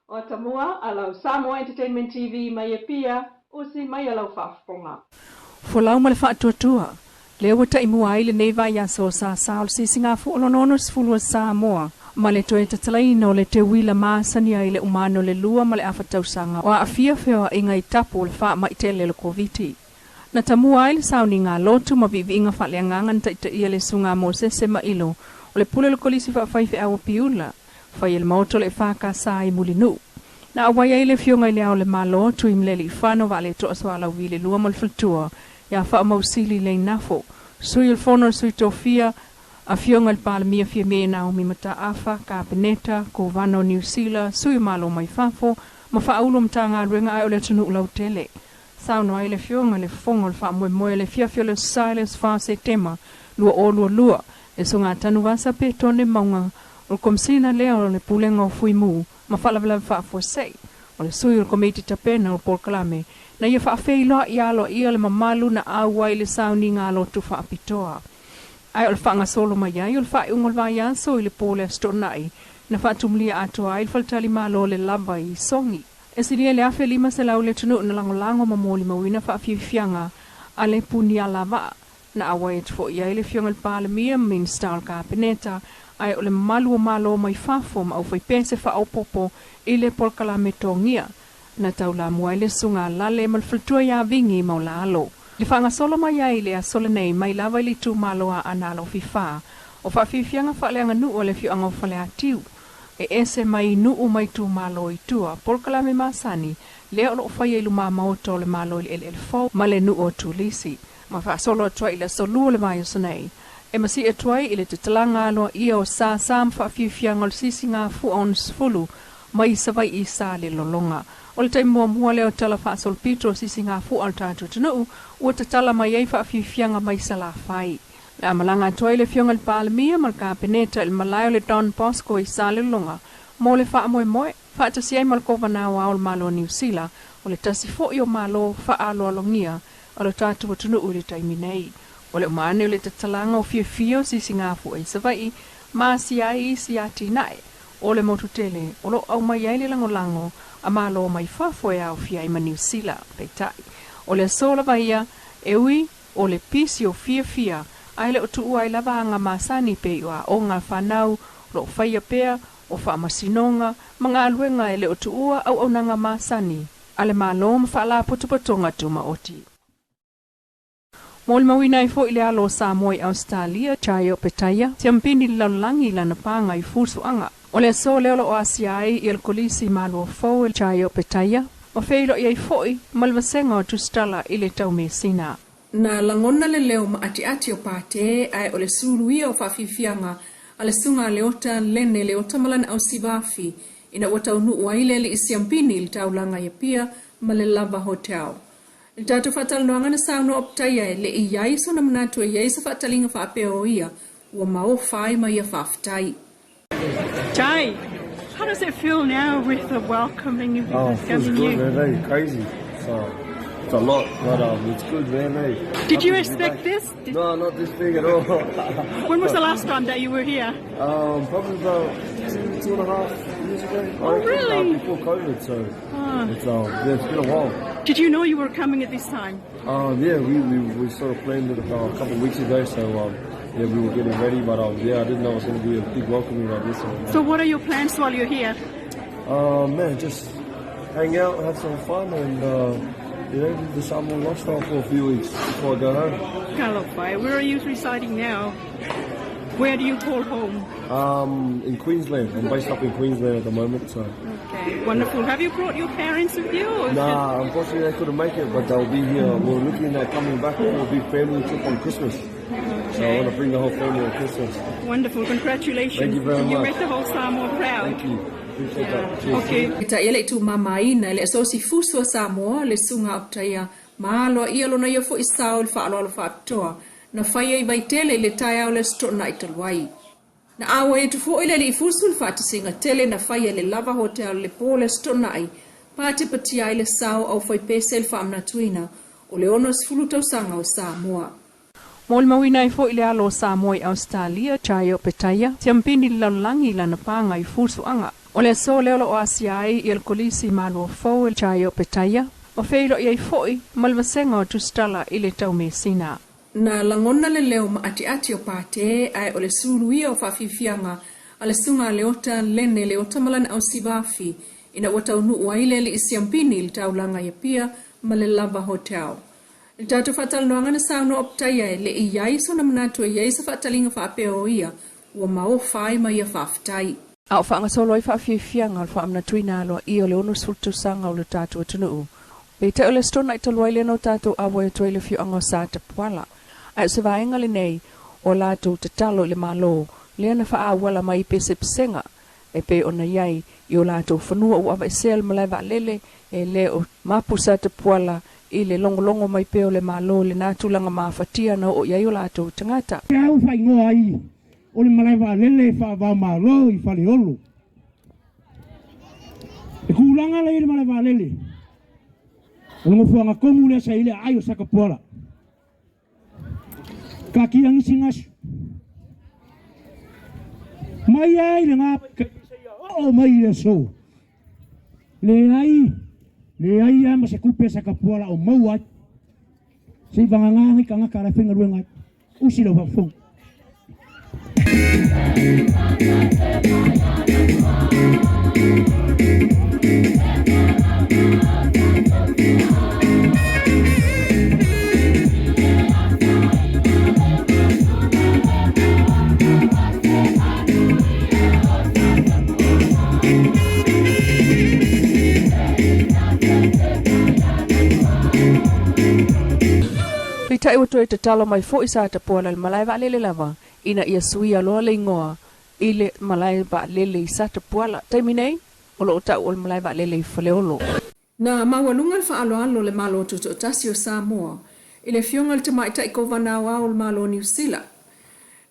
O tamua a lau Samoa Entertainment TV mai Apia, usi mai a lau faafofoga. Folau ma le faatuatua, lea ua taimua ai lenei vaiaso sa sa o le Sisigafua lona 60 a Samoa, ma le toe tatalaina o le teuila masani ai le umano le 2 ma le afa tausaga o aafia feoaiga i tapu o le faamai tele o le Koviti. Na tamua ai le sauniga lotu ma viiviiga faaleagaga na taitaia le Susuga Mosese Mailo o le pule o le Kolisi Faafaifeau o Piula, fai e le Maota o le EFKS i Mulinuu. Na auai ai le Afioga i Le Ao o le Malo, Tuimalealiifano Vaaletoa Sualauvi le Lua ma le Faletua ia Faamausili Leinafo, Sui o le Fono a Sui Tofia, Afioga i le Palemia Fiame Naomi Mataafa, Kapeneta, Kovana o Niu Sila, Sui o Malo mai Fafo ma Faaulu o Matagaluega ae o le atunuu lautele. Saunoa ai le Afioga i le Fofoga o le Faamoemoe o le Afiafi o le Aso Sa i le aso 4 Setema 2022, le Susuga Tanuvasa Petone Mauga o le Komesina lea o le Pulega o Fuimu ma Faalavelave Faafuasei, o le sui o le Komiti Tapena o le Polokalame na ia faafeiloai aloaia le mamalu na auai i le sauniga lotu faapitoa. Ae o le faagasolo mai ai o le faaiuga o le vaiaso i le po o le Aso Toonai na faatumulia atoa ai le faletalimalo le lava i Sogi. E silia i le 1500 le atunuu na lagolago ma molimauina faafiafiaga a le Punialavaa na auai atu foi i ai le Afioga i le Palemia ma Minisita o le Kapeneta, ae o le mamalu o Malo mai fafo ma aufaipese faaopoopo i le polokalame togia na taulamua ai le Susuga a Lale ma le faletua ia Vingi Maulalo. Le faagasolo mai ai i le aso lenei mai lava i le itumalo a Aana Alofi 4 o faafiafiaga faaleaganuu a le afioaga o Faleatiu e ese mai i nuu ma itumalo i tua, polokalame masani lea o lo o faia i lumamaota o le Malo i le eleele fou ma le nuu o Tulisi. Ma faasolo atu ai i le aso Lua o le vaiaso nei, e masii atu ai i le tatalaga aloaia o sasa ma faafiafiaga o le Sisigafua 60 mai Savaii i Salelologa. O le taimi muamua lea o tala faasolopito o Sisigafua o le tatou atunuu ua tatala mai ai faafiafiaga mai Salafai. Na malaga atu ai le Afioga i le Palemia ma le Kapeneta i le malae o le Don Bosco i Salelologa mo le faamoemoe, faatasi ai ma le Kovana Aoao o le Malo o Niu Sila, o le tasi foi o Malo faaaloalogia o le tatou atunuu i le taimi nei. O le uma ane o le tatalaga o fiafia o Sisigafua i Savaii ma asia ai isi atinae o le motu tele o lo o aumai ai le lagolago a Malo mai fafo e aofia ai ma Niu Sila. Peitai, o le aso lava ia e ui o le pisi o fiafia ae le o tuua ai lava aga masani pei o aoga a fanau o lo o faia pea o faamasinoga ma galuega e le o tuua auaunaga masani a le Malo ma Faalapotopotoga Tumaoti. Molimauina ai foi le alo o Samoa i Ausetalia, Chayo Petaia, siampini i le lalolagi i lana paga i fusuaga. O le aso lea o lo o asia ai ia le Kolisi Malua Fou e Chayo Petaia, ma feiloai ai foi ma le vasega o Tusitala i le tau mesina. Na lagona le leo maatiati o Pate ae o le sulu ia o faafiafiaga a le Susuga a Leota Lene Leota ma lana ausivafi ina ua taunuu ai le alii siampini i le taulaga i Apia ma le Lava Hotel. I le tatou faatalanoaga na saunoa o Petaia e le i i ai sona manatu e i ai se faataliga faapea o ia ua maofa ai ma ia faafetai. Jai, how does it feel now with the welcoming of Oh, feels coming good, you? man. Hey, crazy. So it's a lot, but it's good, man. Hey. Did you Happy to be expect back. this? Did, No, not this big at all. When was the last time that you were here? Probably about 2.5 years ago. I Oh, reckon, really? Before COVID, so it's yeah, it's been a while. Did you know you were coming at this time? Yeah, we sort of planned it about a couple of weeks ago, so yeah, we were getting ready, but yeah, I didn't know it was going to be a big welcoming like this. So what are your plans while you're here? Man, just hang out, have some fun, and live the Samoan lifestyle for a few weeks before I go home. Kalawai, where are you residing now? Where do you call home? In Queensland. I'm based up in Queensland at the moment, so. Okay, wonderful. Have you brought your parents with you? Or is Nah, unfortunately they couldn't make it, but they'll be here. We're looking at coming back for a big family trip on Christmas. So I want to bring the whole family on Christmas. it wonderful? Congratulations. Thank you very You much. made the whole Samoa proud. Thank you. Appreciate that. Cheers. Okay. Peitai e le i tumamaina i le Asosi Fusu a Samoa le Susuga a Opetaia ma aloaia lona ia foi sao i le faaaloalo faapitoa na faia i Vaitele i le taeao o le Aso Toonai talu ai. Na auai atu foi le alii fusu i le faatasiga tele na faia i le Lava Hotel i le po o le Aso Toonai, patepatia ai le sao au faipese i le faamanatuina o le 60 tausaga o Samoa. Molimauina ai foi le alo o Samoa i Ausetalia, Chayo Petaia, siampini i le lalolagi i lana paga i fusuaga. O le aso lea o lo o asia ai ia le Kolisi Maluafou e Chayo Petaia, ma feiloai ai foi ma le vasega o Tusitala i le Taumeasina. Na lagona le leo maatiati o Pate ae o le suluia o faafiafiaga a le susuga a Leota Lene Leota ma lana ausivafi ina ua taunuu ai le alii siampini i le taulaga i Apia ma le Lava Hotel. I le tatou faatalanoaga na saunoa o Petaia e le i i ai sona manatu e i ai se faataliga faapea o ia ua maofa ai ma ia faafetai. A o faagasolo ai faafiafiaga o le faamanatuina aloaia o le 60 tausaga o lo tatou atunuu, peitai o le Aso Toonai talu ai lea na o tatou auai atu ai i le afioaga o Satapuala. Ae o se vaega lenei o a latou tatalo i le Malo lea na faaauala mai i pesepesega e pei ona i ai i o latou fanua ua aveesea le malae vaalele e le o mapu Satapuala i le logologo mai pea o le Malo i lena tulaga mafatia na oo i ai o latou tagata. Te au faaigoa ai o le malae vaalele faava-o-Malo i Faleolo. Le tulaga lea i le malae vaalele, o le nofoaga tonu lea sa i ai le aai o Satapuala. Taatia nisi gasu. Mai ai lena vaitaimi seia oo mai i le aso. Leai, leai lava ma se tupe a Satapuala o maua ai. Se i vagana nei tagata la e faigaluega ai. Usi lau faafofoga. Peitai ua toe tatalo mai foi Satapuala i le malae vaalele lava ina ia suia loa le igoa i le malae vaalele i Satapuala. Taimi nei, o lo o tau o le malae vaalele i Faleolo. Na maualuga le faaaloalo le Malo Tutoatasi o Samoa i le Afioga i le Tamaitai Kovana Aoao o le Malo o Niu Sila.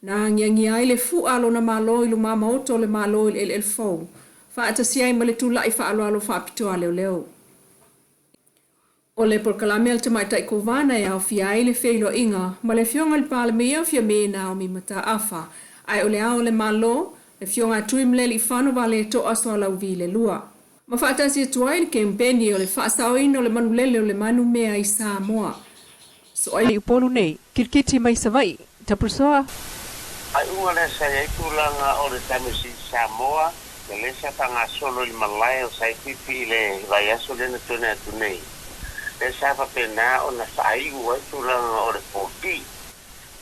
Na agiagia ai le fu'a a lona Malo i lumamaoto o le Malo i le eleele fou, faatasi ai ma le tula'i faaaloalo faapitoa a leoleo. O le polokalame a le Tamaitai Kovana e aofia ai le feiloaiga ma le Afioga i le Palemia Fiame Naomi Mataafa, ae o Le Ao o le Malo, le Afioga a Tuimalealiifano Vaaleto'a Sualauvi le Lua. Ma faatasi atu ai le kempeni o le faasaoina o le manulele o le manu mea i Samoa. So ai. I Upolu nei, kilikiti mai Savaii, Tapusoa. Faaiuga lea sa i ai tulaga o le Tamisi Samoa, ia lea sa faagasolo i le malae o Saipipi i le vaiaso lea na tuanai atu nei, lea sa faapena ona faaiu ai tulaga o le poti.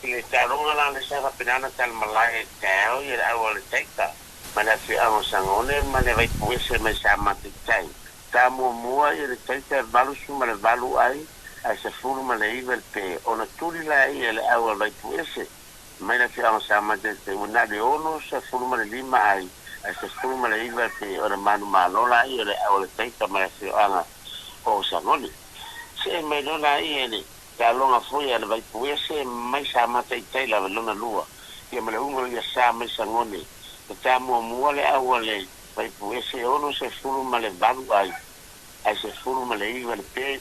I le taaloga la lea sa faapena ona talamalae ai i le taeao ia le au a le Taita ma le afioaga o Sagone ma le Vaipuese mai Samataitai. Ta muamua ia le Taita e 88 ai ae 19 le pe ona tuli laia le au a le Vaipuese mai le afioaga o Samataitai ua na o le 65 ai ae 19 le pe ona manumalo laia le au a le Taita ma le afioaga o Sagone. See mai loa laia i le taaloga foi a le Vaipuese mai Samataitai lava lona lua ia ma le uga ia sa mai Sagone. Na ta muamua le au a le Vaipuese e 68 ai ae 19 le pe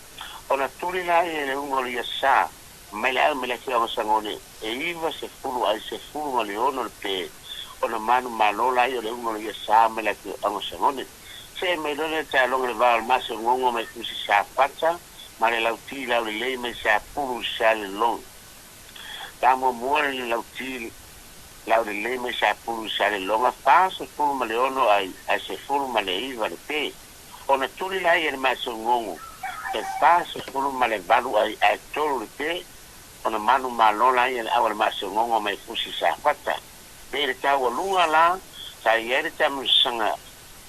ona tuli laia i le uga o le ia sa mai le au mai le afioaga o Sagone e 90 ai 16 le pe ona manumalo laia o le uga o le ia sa mai le afioaga o Sagone. See mai loa lea taaloga i le va o le Masegogo mai Fusi Safata ma le Lauti Laulelei mai Sapulu Salelong. Ta muamua le Lauti Laulelei mai Sapulu Salelonga 46 ai ae 19 le pe. Ona tuli laia le Masegogo e 48 ai ae 3 le pe ona manumalo laia le au a le Masegogo mai Fusi Safata. Pe le taualuga la sa i ai le taamilosaga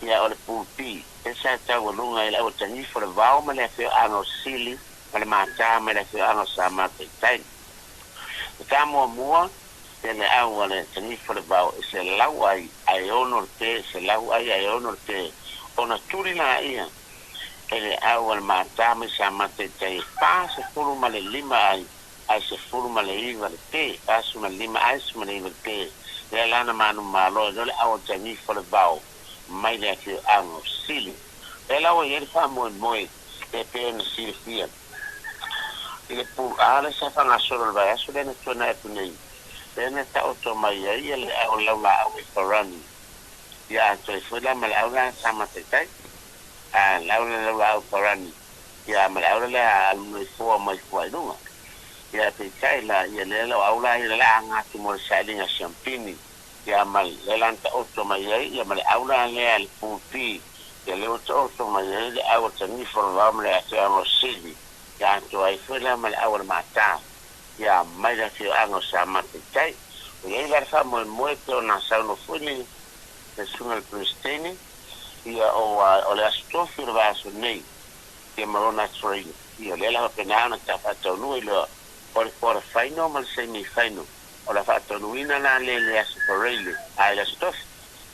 ia o le Pool B lea sa taualuga ai le au a Tanifa o le Vao ma le afioaga o Sili ma le Matā mai le afioaga o Samataitai. Na ta muamua ia le au a le Tanifa o le Vao e 100 ai ae 6 le pe, 100 ai ae 6 le pe ona tuli laia e le au a le Matā mai Samataitai e 45 ai ae 19 le pe, 45 ae 19 le pe, lea la na manumalo ai loa le au a Tanifa o le Vao mai le afioaga o Sili. Lea la ua i ai le faamoemoe e pei ona silafia i le Pool A lea sa faagasolo i le vaiaso lea na tuanai atu nei, lea na taoto mai ai le au laulaau e Farani. Ia atoa ai foi la ma le au la sa mataitai a le au lea laulaau parani ia ma le au lea a alu mai fua i luga. Ia peitai la ia lea lau au la ia le aga atu mo le sailiga siampini ia ma le la na taoto mai ai ia ma le au la lea le pupi ia lea ua taoto mai ai le au a tanifa o le vao ma le afioaga o Sili ia atoa ai foi la ma le au a le Matā ia mai le afioaga o Samataitai. Ua i ai la le faamoemoe pei ona saunoa foi le susuga i le Peresetene ia o le Aso Tofi o le vaiaso nei ia ma lona Aso Faraile ia lea la faapena ona ta faataunuu ai loa o le quarter final ma le semi final o le a faataunuuina la lea i le Aso Faraile a i le Aso Tofi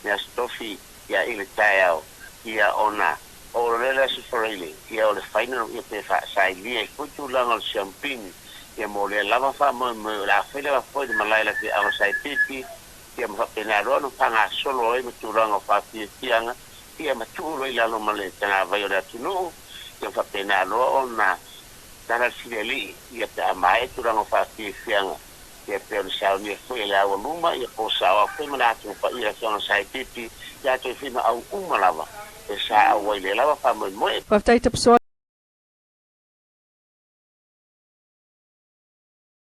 le Aso Tofi ia i le taeao ia ona oo loa lea i le Aso Faraile ia o le final ia pe faasailia ai foi tulaga o le siampini ia mo lea lava faamoemoe o le a fai lava foi le malae la feaga sa pipi ia ma faapena loa ona faagasolo ai ma tulaga o faafiafiaga ia ma tuu loa i lalo ma le tagavai o le atunuu ia ma faapena loa ona tala le filialii ia pe a maea tulaga o faafiafiaga ia pei ona saunia foi e le aualuma ia po saoa foi ma le atu paia le afioga sa pipi ia toe foi ma au uma lava e sa au ai le lava faamoemoe. Faafetai Tapusoa.